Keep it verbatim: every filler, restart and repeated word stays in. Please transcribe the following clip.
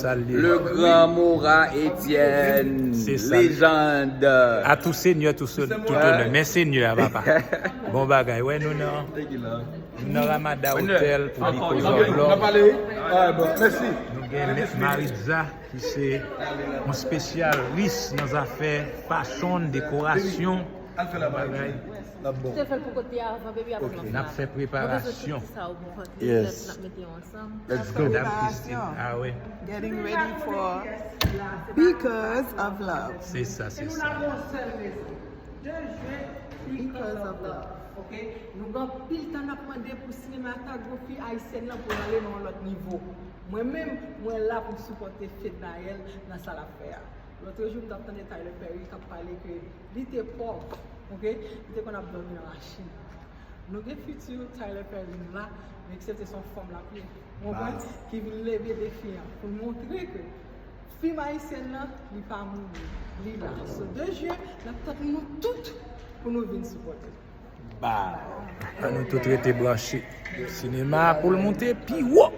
Salye. Le grand Morin Etienne, légende. À tout seigneur, tout, tout honneur. Men Senyè a, papa. Bon bagay. Wè, nou nan, nou nan Ramada Hotel pou Because of Love. Nou gen Maritza, ki se yon espesyalis nan zafè fashion, dekorasyon. Bagay. N ap fè preparasyon. Yes. Let's go. Madam Christine. Ah, wi. Getting ready for Because of Love. Se sa, se sa. Because of Love. Ok? Nou gen anpil tan n ap mande pou sinematografi ayisyèn nan pou l ale nan yon lòt nivo. Mwen menm, mwen la pou m sipòte Fednaelle nan sa l ap fè a. Lòt jou, m t ap tande Tyler Perry k ap pale ke li te pòv, ok? Li te konn ap dòmi nan machin. Nou gen fiti Tyler Perry nou la, nou aksepte se yon fanm l ap ye. Ou konprann? Ki vin leve defi an pou l montre ke fim ayisyèn nan, li pa mouri. Li la. So, de jen, n ap tann nou tout pou nou vin sipòte. Ba. Ann nou tout rete branche. Sinema pou l monte pi wo.